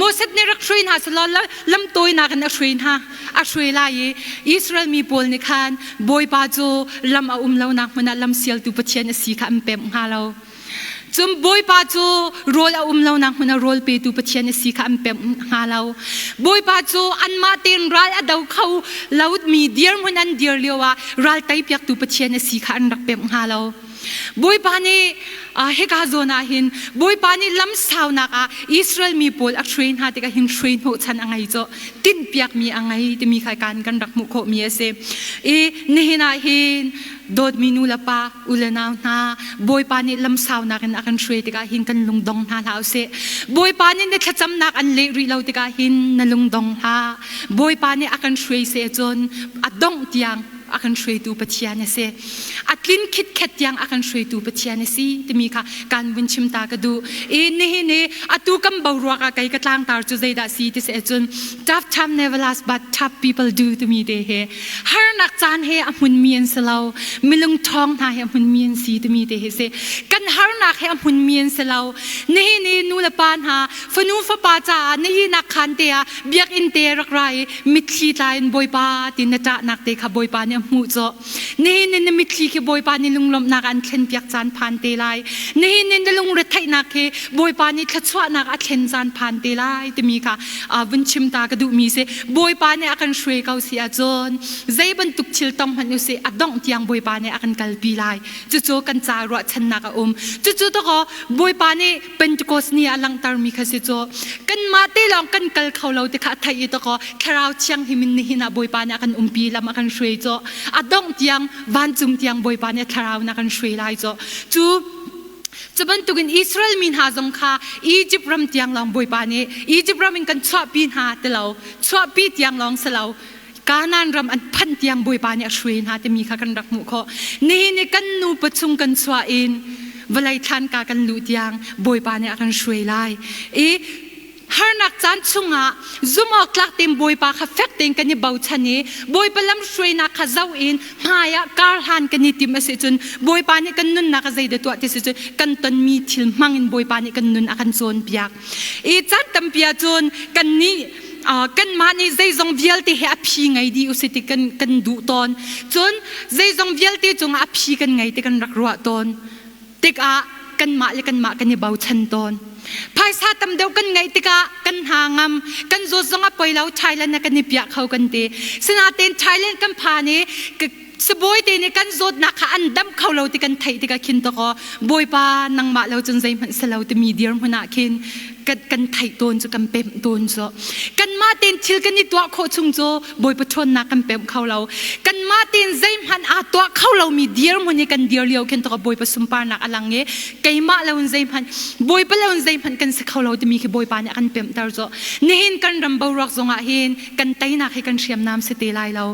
Speaker 1: Moses nih rak hruai hna selaw lamtawinak in a hruai hna a hruai lai i Israel mi pawl nih khan Bawipa cu lam a um lonak hmun ah lam sialtu Pathian a si kha an pemh hnga lo. Cun Bawipa cu rawl a um lonak hmun ah rawl petu Pathian a si kha an pemh hnga lo. Bawipa cu anmah tein ral a do kho lomi dirhmun an dir lio ah ral teipiaktu Pathian a si kha an rak pemh hnga lo. Bawipa nih hika zawn ah hin Bawipa nih lam saunak ah Israel mi pawl a hruai hna tikah hin hruai hnawhchan a ngei cawh tinhpiakmi a ngei timi kha kan kan rak hmuh khawhmi a si. I nihin ah hin dawtmi nu le pa u le nau hna, Bawipa nih lamsaunak in a kan hruai tikah hin kan lungdong hna hlah usih. Bawipa nih na thlacamnak an leh rih lo tikah hin na lungdong hlah. Bawipa nih a kan hruai seh cun a dongh tiang a kan hruaitu Pathian a si. A tlin khitkhet tiang a kan hruaitu Pathian a si timi kha kan vun chim ta ka duh. I nihin i atu kan boruak ah kei ka tlangtar cu zeidah si ti seh cun tough time never last but tough people do timi te he harnak caan he a hmunmi an si lo milung ṭhawng hna he a hmunmi an si timi te hi si kan harnak he a hmunmi an si lo nihin i nu le pa hna fanu fapa caah nihinak khan te ah biakinn te rak ra i mitthli tla in Bawipa ti na ṭahnak te kha Bawipa nih a hmuh cawh nihin in na mitthli khi Bawipa nih lunglawmhnak an thlenpiak caan phan te lai nihin in na lungretheihnak khi Bawipa nih thluachuahnak a thlen caan phan te lai timi kha vun chim ta ka duhmi si Bawipa nih a kan hruai ko si ahcun zei bantuk thil tong hmanh usih a dongh tiang Bawipa nih a kan kalpi lai. Cucu kan ca ruahchannak a um. Cucu takaw Bawipa nih Pentecost ni ah langhtermi kha si cu kanmah te lawng kan kal kho lo ti kha a theih i takaw Thlarau Thianghlim in nihin ah Bawipa nih a kan umpi lam a kan hruai cu a dongh tiang vancung tiang Bawipa nih a Thlarau in a kan hruai lai cu cu Cu bantukin Israel mi hna zong kha Izipt ram tiang lawng Bawipa nih Izipt ram in kan chuahpi hna ti lo, chuahpi tiang lawng si lo, Kanaan ram an phanh tiang Bawipa nih a hruai hna timi kha kan rak hmuh khawh. Nihin i kan nupa chung kan chuah in vawlei thlanka kan luh tiang Bawipa nih a kan hruai lai. I Harnak caan chungah zumhawktlak tein Bawipa kha fek tein kan i bochan i Bawipa lamhruainak kha zoh in hmaiah karhlan kan i tim a si cun Bawipa nih kan nunnak a zeidah tuah ti si cun kan tonmi thil hmang in Bawipa nih kan nun a kan cawnpiak. I caan tampi ahcun kannih kanmah nih zeizong vialte he a phi ngei dih usih ti kan kan duh tawn. Cun zeizong vialte cungah a phi kan ngei ti kan rak ruah tawn. Tikah kanmah le kanmah kan i bochan tawn. Phaisa tam deuh kan ngeih tikah kan hna ngam, kan zawt zong a poi lo, Thailand ah kan i piah kho kan ti. Sinain Thailand kan phan i sibawi te nih kan zawtnak kha an damh kho lo ti kan theih tikah khin tawkaw Bawipa nangmah lo cun zeihmanh si lo timi dirhmun ah khin kan theih tawn cu kan pemh tawn cu. Kanmah tein thil kan i tuah khawh chung cu Bawipa ṭhawnnak kan pemh kho lo. Kanmah tein zeihmanh aa tuah kho lomi dirhmun i kan dir lio khin tawk Bawipa sunparnak a lang i keimah lo in zeihmanh Bawipa lo in zeihmanh kan si kho lo timi khi Bawipa nih a kan pemhter cu. Nihin kan ram boruak zongah hin kan teinak hi kan hriamnam si te lai lo.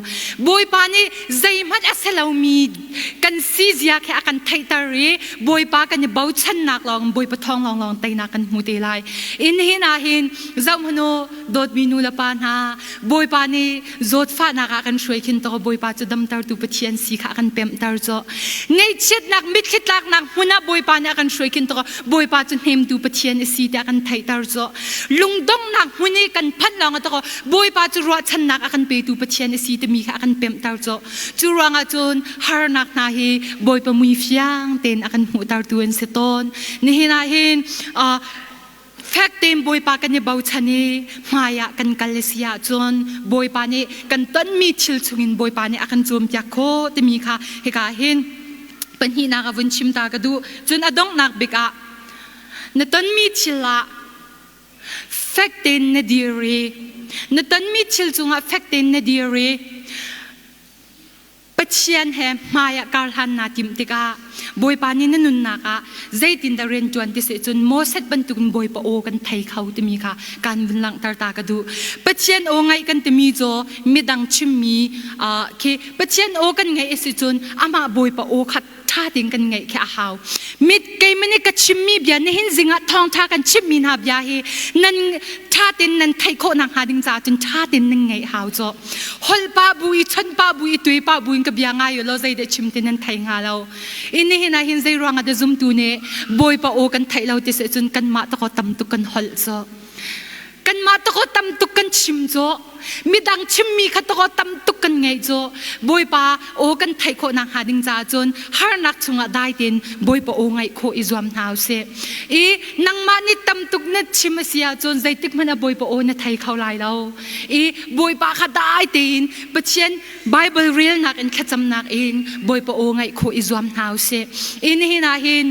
Speaker 1: Bawipa nih zeihmanh a si lomi kan si zia khi a kan theihter i Bawipa kan i bochannak lawng Bawipa thawng lawnglawng teinak kan hmu te lai. In hin ah hin zohhmanh u dawtmi nu le pa hna Bawipa nih zawtfahnak ah kan hruai khin to Bawipa cu damtertu Pathian si kha a kan pemhter cu. Ngaihchiatnak mitthli tlaknak hmun ah Bawipa nih a kan hruai khin to Bawipa cu hnemtu Pathian a si tiah kan theihter cu. Lungdonghnak hmun i kan phanh lawng ah to Bawipa cu ruahchannak a kan petu Pathian a si timi kha a kan pemhter cu. Cu ruangah cun harnak hna hi Bawipa mui fiang tein a kan hmuhtertu an si tawn. Nihin ah hin fek tein Bawipa kan i bochan i hmaiah kan kal a si ahcun Bawipa nih kan tonmi thil chungin Bawipa nih a kan cawmpiak khawh timi kha hika hin pahnihnak a vun chim ta ka duh. Cun a donghnak bik ah na tonmi thil ah fek tein na dir i na tonmi thil cungah fek tein na dir i. Pathian he hmai ah karhlan naa timh tikah Bawipa nih na nunnak ah zeitindah rian ṭuan ti seh cun Moses bantukin Bawipa aw kan thei kho timi kha kan vun langhter ta ka duh. Pathian aw ngaih kan timi cu midang chimmi khi Pathian aw kan ngaih a si cun amah Bawipa aw kha ṭha tein kan ngaih khi a hau. Mit keimah nih ka chimmi bia nihin zingah thawngṭha kan chimmi hna bia hi nan ṭha tein nan theih khawh nakhnga ding caah cun ṭha tein nan ngaih hau cu. Holh pah bu i chawnh pah bu i tuai pah bu in ka bia ngai u law zeidah chim ti nan thei hnga lo. I nihin ah hin zei ruangah dah zumtu nih Bawipa aw kan theih lo ti seh cun kanmah takaw tam tuk kan holh cu. Kanmah takaw tam tuk kan chim cu. Midang chimmi kha takaw tam tuk kan ngeih cu. Bawipa aw kan theih khawh nakhnga ding caah cun harnak chungah dai tein Bawipa aw ngaih khawh i zuam hna usih. I nangmah nih tam tuk na chim a si ahcun zeitik hmanh ah Bawipa aw na thei kho lai lo. I Bawipa kha dai tein Pathian Bible relnak in thlacamnak in Bawipa aw ngaih khawh i zuam hna usih. I nihin ah hin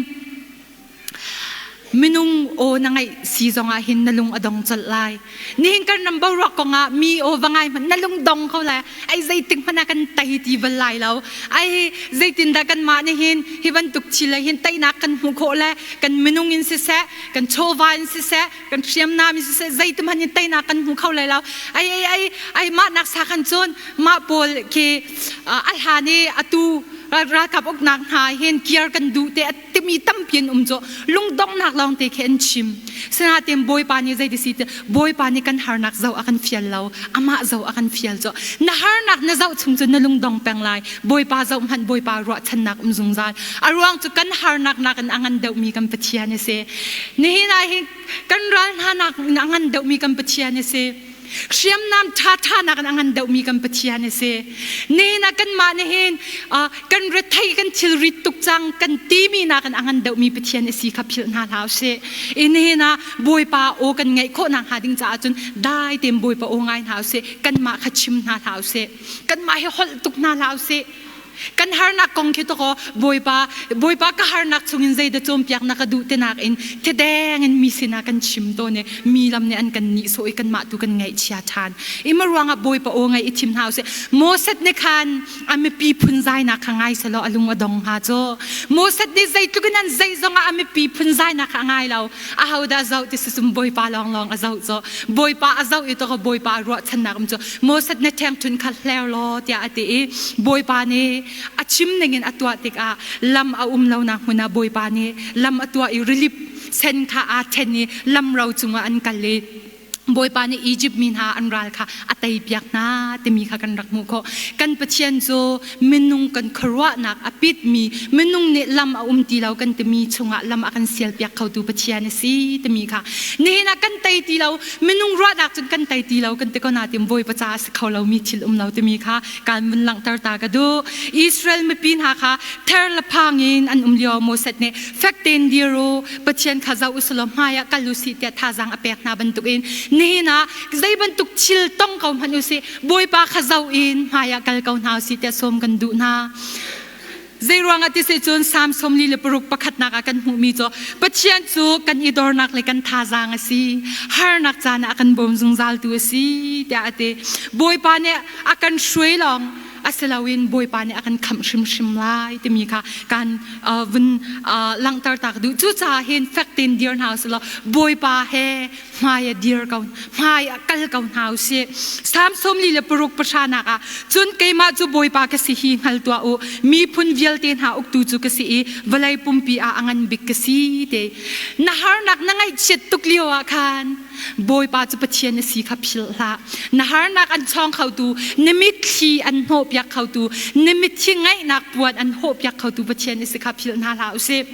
Speaker 1: minung aw na ngaih si zongah hin na lung a dong colh lai. Nihin kan ram boruak kongah mi aw va ngai hmanh na lung dong ko lai. Ai zeitik hmanh ah kan tei ti bal lai lo. Ai zeitindah kanmah nih hin hi bantuk thil ah hin teinak kan hmuh khawh le kan minung in siseh, kan chawva in siseh, kan hriamnam in siseh zeitim hmanh in teinak kan hmu kho lai lo. Ai ai ai ai mah nak sa khan cun mah pawl khi a hlan i atu ralkap uknak hna hin kir kan duh te timi tampi an um cu lungdonghnak lawng te khi an chim. Sinain Bawipa nih zeiti si ti Bawipa nih kan harnak zoh a kan fial lo amah zoh a kan fial cu na harnak na zoh chung cu na lungdong peng lai. Bawipa zoh hmanh Bawipa ruahchannak um zungzal. A ruang cu kan harnak nakin a ngan deuhmi kan Pathian a si. Nihin ah hin kan ral hna nak in a ngan deuhmi kan Pathian a si. Hriamnam ṭhaṭha nakin a ngan deuhmi kan Pathian a si. Nihin ah kanmah nihin kan rethei kan thilrit tuk cang kan timi nakin a ngan deuhmi Pathian a si kha philh hna hlah usih. I nihin ah Bawipa aw kan ngaih khawh nakhnga ding caah cun dai tein Bawipa aw ngai hna usih. Kanmah kha chim hna hlah usih. Kanmah hi holh tuk hna hlah usih. Kan harnak kong khi takaw Bawipa Bawipa ka harnak chungin zeidah cawnpiak na ka duh tinak in thedeng in mi sinah kan chim tawn i mi lam nih an kan nihsawh i kanmah tu kan ngaihchia ṭhan. I ma ruangah Bawipa aw ngaih i thim hna usih. Moses nih khan a mipi phunzainak kha ngai selaw a lung a dong hnga cu. Moses nih zeitluk in an zei zongah a mipi phunzainak kha a ngai lo. Ahodah zoh ti sisum Bawipa lawnglawng a zoh cu. Bawipa a zoh i takaw Bawipa a ruahchannak um cu Moses na ṭhengṭhunh kha hler law tiah a ti i Bawipa nih a chim ningin a tuah tikah lam a um lonak hmun ah Bawipa nih lam a tuah i rili sen kha aa ṭhen i lam ro cungah an kal i Bawipa nih Izipt mi hna an ral kha a teipiak hna timi kha kan rak hmuh khawh. Kan Pathian cu minung kan khuaruahnak a pitmi, minung nih lam a um ti lo kan timi chungah lam a kan sialpiak khotu Pathian a si timi kha nihin ah kan tei ti lo, minung ruahnak cun kan tei ti lo kan ti ko nain Bawipa caah a si kho lomi thil um lo timi kha kan vun langhter ta ka duh. Israel mipi hna kha ther le phang in an um lio Moses nih fek tein dir u, Pathian kha zoh usulaw hmai ah kal usih tiah thazaang a pek hna bantukin nihin ah zei bantuk thil tong ko hmanh usih Bawipa kha zoh in hmai ah kal ko hna usih tiah sawm kan duh hna. Zei ruangah ti si cun Salm 46 pakhatnak ah kan hmuhmi cu Pathian cu kan i dornak le kan thazaang a si harnak caan ah a kan bawm zungzaltu a si tiah a ti. Bawipa nih a kan hruai lawng a si loin Bawipa nih a kan khamh hrimhrim lai timi kha kan vun langhter ta ka duh. Cucaah hin fek tein dir hna usih law Bawipa he hmai a dir ko hmai a kal ko hna usih. Salm 46 pahranak ah cun keimah cu Bawipa ka si hi hngal tuah u miphun vialte hna uktu cu ka si i vawlei pumpi ah a ngan bik ka si te. Na harnak na ngaihchiat tuk lio ah khan Bawipa cu Pathian a si kha philh hlah. Na harnak an chawng khotu, na mitthli an hnawhpiak khotu, na mitthi ngaihnak puan an hawhpiak khotu Pathian a si kha philh hna hlah usih.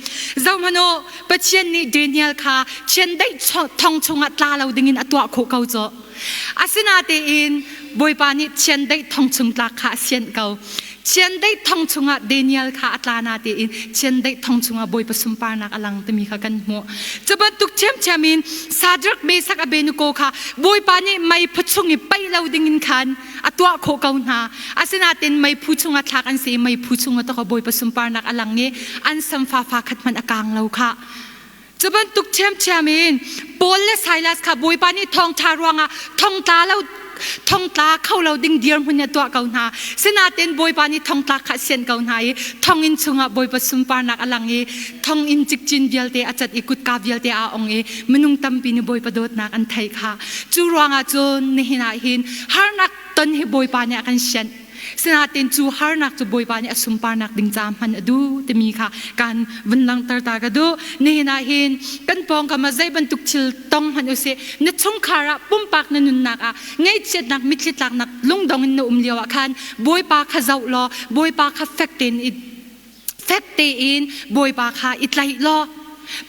Speaker 1: Zohhmanh u, Pathian nih Daniel kha chiandeih thong chungah tla lo dingin a tuah khawh ko cu. Asinatein Bawipa nih chiandeih thong chung tlak kha a sianh ko. Chiandeih thong chungah Daniel kha a tla natein chiandeih thong chungah Bawipa sunparnak a lang timi kha kan hmuh. Cu bantuk ṭhiamṭhiam in Shadrach, Meshach, Abednego kha Bawipa nih meiphu chung i paih lo dingin khan a tuah khawh ko hna. Asinain meiphu chungah thlak an si i meiphu chungah tawk Bawipa sunparnak a lang i an samfa fa khat hmanh a kang lo kha. Cu bantuk ṭhiamṭhiam in Paul le Silas kha Bawipa nih thawngṭha ruangah thongtla lo. thongtla kho lo ding dirhmun in a tuah ko hna. Sinain Bawipa nih thongtlak kha a sianh ko hna i thonginn chungah Bawipa sunparnak a lang i thonginn cikcin vialte a cat i kutka vialte aa ong i minung tampi nih Bawipa dawtnak an theih kha. Cu ruangah cun nihin ah hin harnak ton hi Bawipa nih a kan sianh. Sinain cu harnak cu Bawipa nih a sunparnak ding ca hman a duh timi kha kan vun langhter ta ka duh. Nihin ah hin kan pawngkam ah zei bantuk thil tong hmanh usih, na chungkhar ah pumpak na nunnak ah ngaihchiatnak mitthli tlaknak lungdong in na um lio ah khan Bawipa kha zoh law Bawipa kha fek tein i fek tein Bawipa kha i tlaih law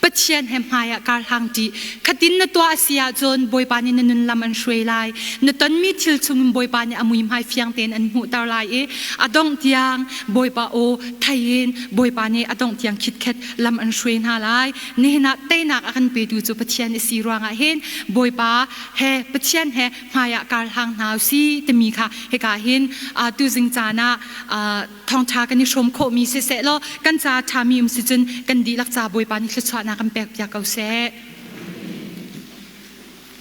Speaker 1: Pathian he hmai ah kar hlang ṭi. Khatin na tuah a si ahcun Bawipa nih na nun lam an hruai lai. Na tonmi thil chungin Bawipa nih a muihmai fiang tein an hmuhter lai i a dongh tiang Bawipa aw thei in Bawipa nih a dongh tiang khitkhet lam an hruai hna lai. Nihin ah teinak a kan petu cu Pathian a si ruangah hin Bawipa he Pathian he hmai ah kar hlang hna u si timi kha hika hin tuzing caan ah thawngṭha kan i hrawm khawhmi siseh law kan ca ṭhami um si cun kan dihlak ca Bawipa nih thluachuahnak kan pek piak ko seh.